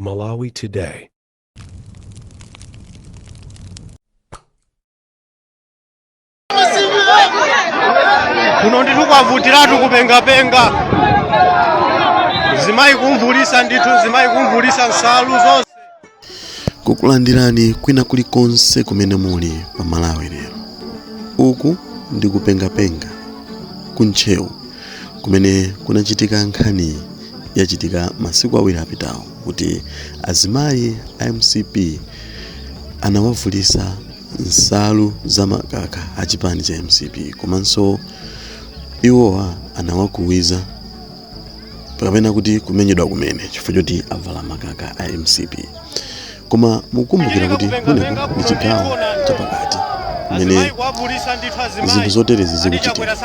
Malawi Today. Kuno ndithu kwavutiratu kupengapenga, zimayi kumvulisa ndithu, zimayi kumvulisa nsalu zonse. Kukulandirani kwina kulikonse kumene muli pa Malawi lero. Uku ndi kupengapenga ku Ntcheu kumene kunachitika nkhani yachitika masiku awiri apitawo kuti azimayi a MCP anawavulisa nsalu za makaka a chipani cha MCP, komanso iwowa anawakuwiza kapena kuti kumenyedwa kumene chifukwa choti avala makaka a MCP. Koma mukumbukira kuti kumeneko ndi chigawo chapakati kumene zinthu zoterezi zikuchitika.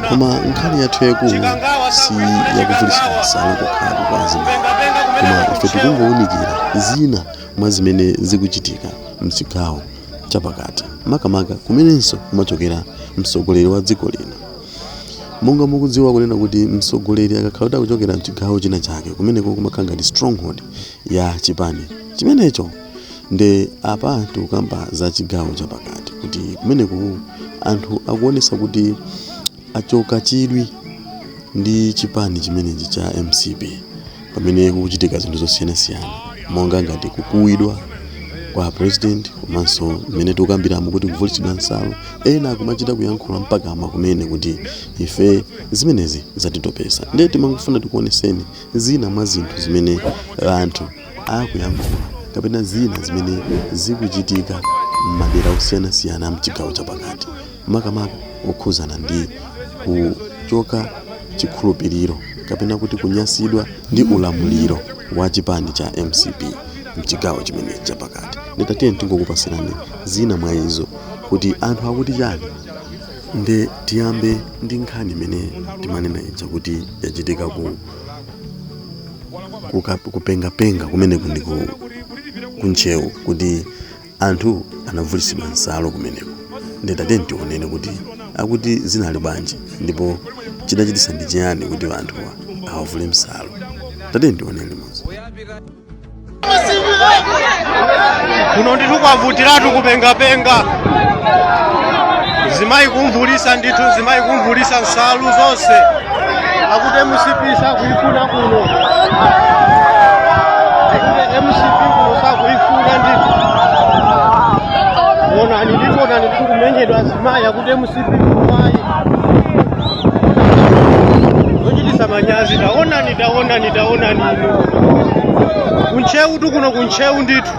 Koma nkhani yathu yaikulu si yakuvulisa nsalu kokhako kwa azimayi, koma ife tikungowunikira zina mwa zimene zikuchitika mchigawo chapakati, makamaka kumenenso kumachokera mtsogoleri wa dziko lino. Monga mukudziwa kunena kuti mtsogoleri akakhala kuti akuchokera mchigawo china chake, kumeneko kumakhala ngati stronghold ya chipani chimenecho. Nde apa tikukamba za chigawo chapakati kuti kumeneku anthu akuonesa kuti achoka chidwi ndi chipani chimenechi cha MCP pamene kukuchitika zinthu zosiyanasiyana monga ngati kukuwidwa kwa president, komanso mmene tikukambiramo kuti kuvulitsidwa nsalu. Ena akumachita kuyankhula mpaka kumene kuti ife zimenezi zatitopesa. Ndiye timangofuna tikuoneseni zina mwa zinthu zimene anthu akuyankhula kapena zina zimene zikuchitika m'madera osiyanasiyana mchigawo chapakati, makamaka okhuzana ndi kuchoka chikhulupiriro kapena kuti kunyasidwa ndi ulamuliro wa chipani cha MCP mchigawo chimenechi chapakati. Nditatiye tingokupasirani zina mwa izo kuti anthu akuti chani. Nde tiyambe ndi nkhani imene timanena ija kuti yachitika ku kupengapenga kumeneku ndi ku Ntcheu kuti anthu anavulitsidwa nsalu kumeneko. Ndetatiye tionene kuti akuti zinali bwanji ndipo chidachititsa ndi chiyani kuti anthuwa awavule nsalu. Tatiye tionene limodzi. Kuno ndithu kwavutiratu kupengapenga, zimayi kumvulisa ndithu, zimayi kumvulisa nsalu zonse, akuti MCP sakuifuna kuno, akuti MCP kuno sakuifuna ndithu. Onani ndithu, onani ndithu kumenyedwa azimayi, akuti MCP kuno ayi. Zochitisa manyazi. Taonani, taonani, taonani inu kuntcheu tu, kuno kuntcheu ndithu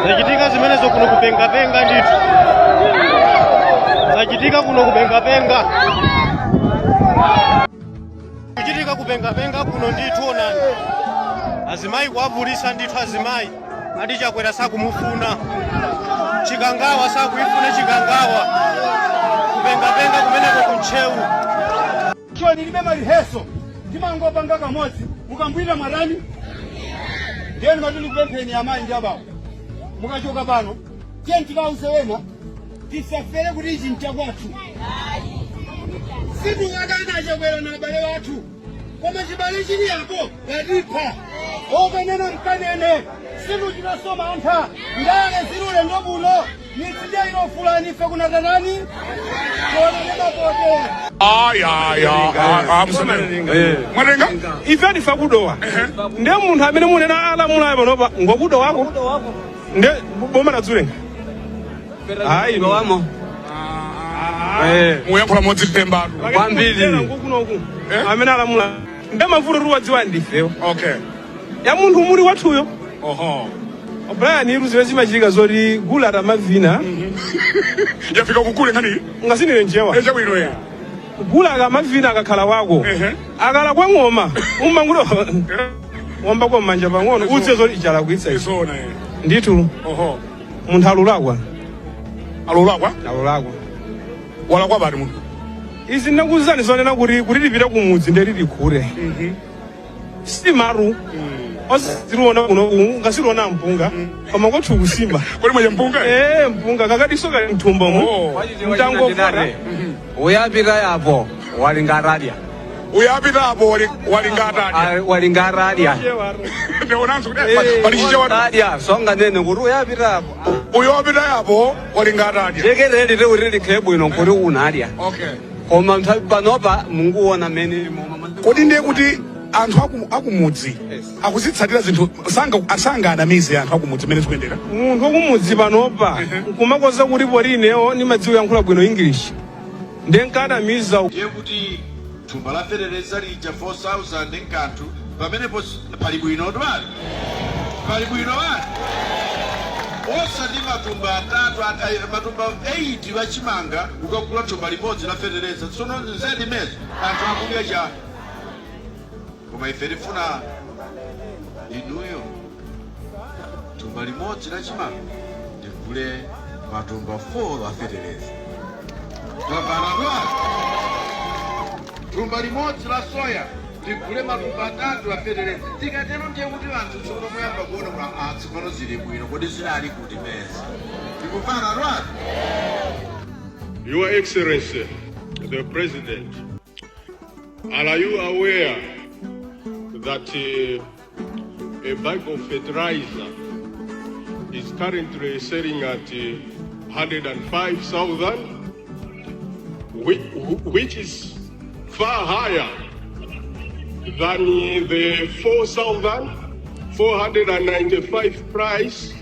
zachitika zimenezo, kuno kupengapenga ndithu zachitika, kuno kupengapenga kuchitika kupengapenga kuno ndithu. Onani azimayi kuavulisa ndithu, azimayi ati Chakwera sakumufuna, Chikangawa sakuifuna Chikangawa, kupengapenga kumeneko kuntcheu. Choni ilibe ma rehearsal, timangopanga kamodzi mukambwita mwarani. Ndiye ndimati ndikupempheni amayi ndi abambo, mukachoka pano tiye tikauze wena, tisafere kuti ichi nchakwathu. Sitikakana Chakwera na abale wathu, koma chibale chili apo latipha okanena mkanene situchitaso mantha. Ndale zilule ndobuno mitsinje inofulani ife kunatanani tionane mapote. Aya, mwatenga. Ife ndife akudowa, ndiye munthu amene munena alamulayo panopa ngokudowako, nde boma ladzulenga ayi. Wamo. Muyankhula modzipembatu. Kwambiri. Ngokunoku Eh? amene alamula nde mavuto tiwadziwa ndifewo ya munthu muli wathuyo. Brian, iru zimene zimachitika zoti gula atamavina. Yafika kukule nkhani. Ngasinire njewa. Echabwino ye. Gula akamavina akakhala wako, akala kwa ng'oma umanguti wamba kwa mmanja pang'ono, udziwe zoti ichalakwitsa ichi. Isona ye. Ndithu. Munthu alulakwa. Alulakwa. Alulakwa. Walakwa bali munthu. Izi ndinakuwuzani zonena kuti tipite kumudzi ndeti tikhure simaru osiriona kuno ngasiriona mpunga koma kwathu kusima. Kodi mwenye mpunga? Eh, mpunga kakadiso kali mthumba mu. Mtangofora. Uyapita yapo walingaradya. Uyapita apo walingatadya. Walingaradya. Ndionanso kuti pali Chichewa. Adya songanene kuti uyapita apo. Uyo wapita yapo walinga atadya. Jekerere liri likhale bwino kuti unadya. Okay. Koma nthawi panopa munguona mmene. Kodi ndiye kuti anthu akumudzi akuzitsatira zinthu, sanga anamize anthu akumudzi mmene zikuyendera? Munthu wakumudzi panopa nkumakoza kuti poti inewo nimadziwa yankhula bwino English, ndiye nkanamiza. Ndiye kuti thumba la fetereza lija 4000 nkanthu pamenepo, pali bwino pali, pali bwino pali, osati matumba atatu, matumba 8 lachimanga ukagula thumba limodzi la fetereza. Tsono nzedi mezo anthu akudya cha, koma ife tifuna inuyo thumba limodzi la chimanga ligule matumba 4 a fetereza. Tamvana twali? Thumba limodzi la soya ligule matumba 3 a fetereza. Tikatero ndiye kuti anthu tsono muyamba kuona kuti ah, tsopano zili bwino. Kodi zinali kuti meza? Tikufana twali? Your Excellency, the President, are you aware that a bag of fertilizer is currently selling at 105,000, which is far higher than the 4,495 price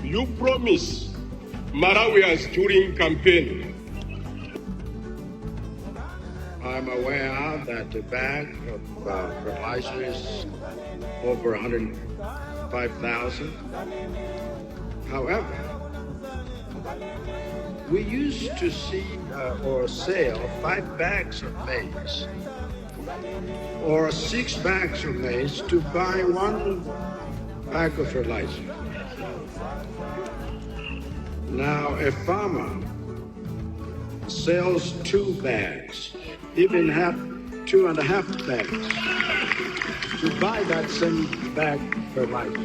you promised Malawians during campaign? I'm aware that the bag of fertilizer is over 105,000. However, we used to see or sell 5 bags of maize or 6 bags of maize to buy 1 bag of fertilizer. Now, a farmer sells 2 bags, even half, 2.5 bags, to buy that same bag fertilizer.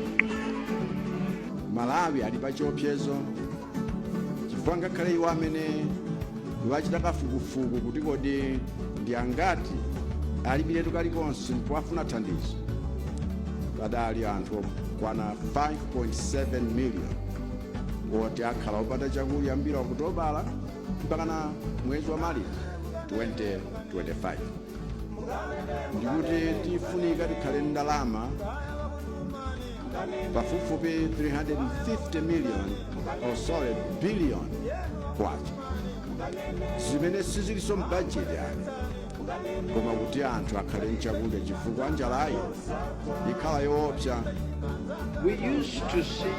Malawi ali pa chiopsezo chifukwa ngakhale iwo amene wachita kafukufuku kuti kodi ndi angati alibiretu kalikonse ndipo afuna thandizo, padali anthu okwana 5.7 million oti akhala opanda chakudya ambiri Okutobala mpakana mwezi wa March 2025. Ndikuti tifunika tikhale ndalama pafupifupi 350 million, oh sorry, billion kwacha, zimene sizilinso m'bajeti ayi, koma kuti anthu akhale mchakudya chifukwa njalayi ikhala yoopsa. We used to see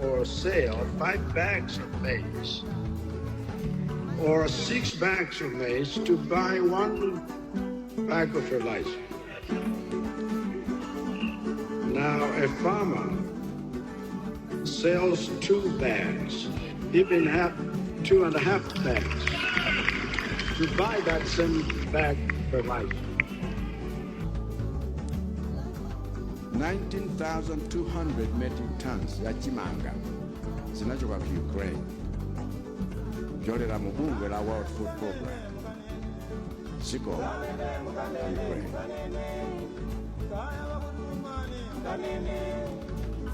or sell 5 bags of maize or 6 bags of maize to buy 1 bag of fertilizer. Now a farmer sells 2 bags, even half, 2.5 bags, to buy that same bag fertilizer. 19,200 metric tons ya chimanga zinachoka ku Ukraine kupyolera mu bungwe la World Food Program, dziko Ukraine.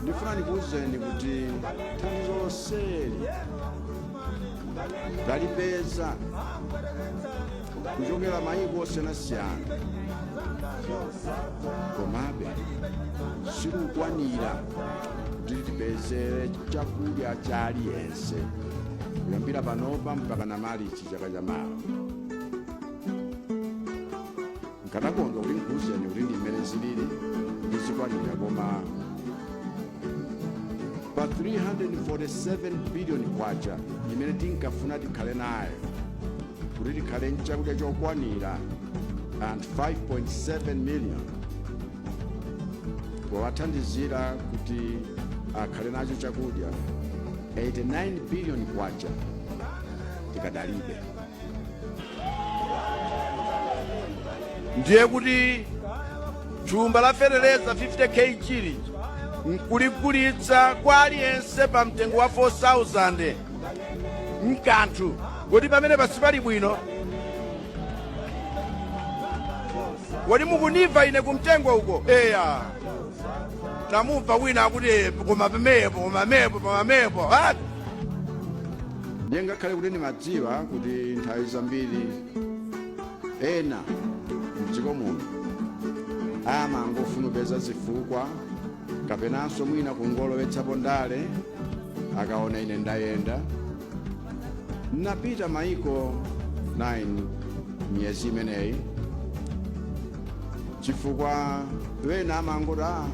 Ndifuna ndikuwuzeni kuti thandizo lonseli talipeza kuchokera mayiko osiyanasiyana, komabe silikukwanira kuti tipezere chakudya cha aliyense kuyambira panopa mpaka na Marichi chaka cha mawa. Nkanakondwa kuti nkuwuzeni kuti ndi mmene zilili ndizikwanira, koma pa 347 billion kwacha imene tinkafuna tikhale nayo kuti tikhale nchakudya chokwanira anthu 5.7 million, powathandizira kuti akhale nacho chakudya, 89 billion kwacha tikadalibe. Ndiye kuti thumba la fetereza 50 kg lija nkuligulitsa kwa aliyense pa mtengo wa 4000 nkanthu, kodi pamene pasipali bwino? Kodi mukunimva ine kumtengo uko? Eya, tamumva wina akuti koma pamepo, koma mepo, koma mepo. Ah! Ndiye ngakhale kuti ndimadziwa kuti nthawi zambiri ena mdziko muno amangofuna kupeza zifukwa kapenanso mwina kungolowetsapo ndale akaona ine ndayenda, napita maiko 9 miyezi imeneyi, chifukwa wena amangoti a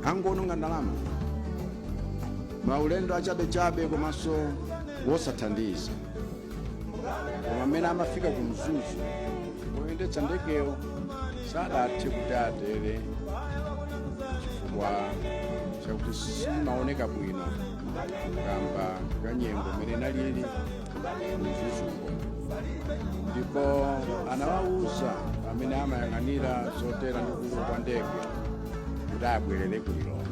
angononga ndalama, maulendo achabechabe komanso wosathandiza. Koma amene amafika ku Mzuzu, oyendetsa ndegewo sadathe kuti atere chifukwa chakuti simaoneka bwino kamba kanyengo imene inalili Mzuzuko, ndipo anawawuza amene amayang'anira zotera ndi kuuluka kwa ndege kuti abwerere ku Lilongwe.